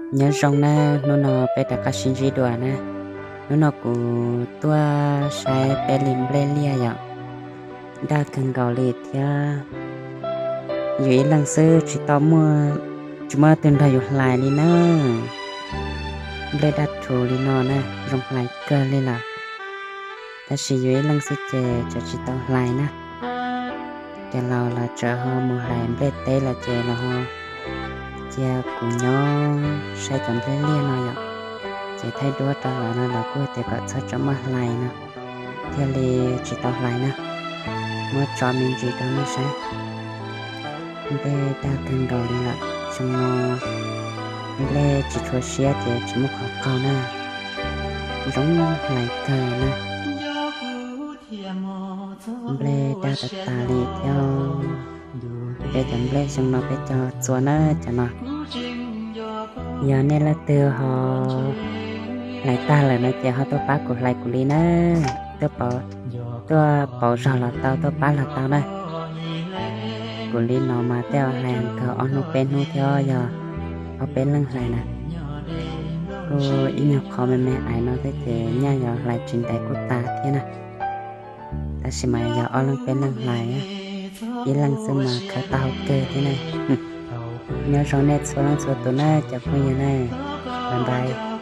Nyob zoo na, hnub no peb rov qab sib ntsib dua na. Hnub no kuv tuaj saib peb li nplej liaj yom, daj kawg nkaus li thiab. Yus ib leeg xwb tsis tau muaj, tsis muaj leej twg nrog yus hlais li na. Nplej daj rhuv li no na zoo hlais kawg li lawm, tab sis yus ib leeg xwb ces tseem tsis tau hlais na. Cov laus los tseem ho mus hlais nplej teb lawm ces los ho cia kuv nyob saib cov nplej liaj no yom. Ces thaij duab rau lawv no los kuj tias kom txhob tso muaj hlais no, thiaj li tsis tau hlais na. Muab tso me ntsis rau nej saib. Nplej daj kawg nkaus li lawm, xyoo no nplej tsis tshua siab ces tsis muaj qhov qaug na. Zoo hlais kawg na. Nplej daj tas tas li thiab. Peb cov nplej xyoo no peb cog txua na cov no. Yog nej leej twg ho hlais tag lawm no ces ho tuaj pab kuv hlais kuv li na. Tuaj pauv, tuaj pauv zog los tau, tuaj pab los tau na. Kuv li no mas tej zaum hlais kawg ob hnub peb hnub thiab, yog ob peb leeg hlais na. Kuj ib nyuag qhov me me ais no thiab ces nyaj yuav hlais tsis ntev kuj tas thiab na. Tab sis mas yog ob leeg peb leeg hlais, ib leeg xwb mas khawb tau hauv kawg thiab na. Nyob zoo nej txhua leej txhua tus na cov phooj ywg na. Bye bye.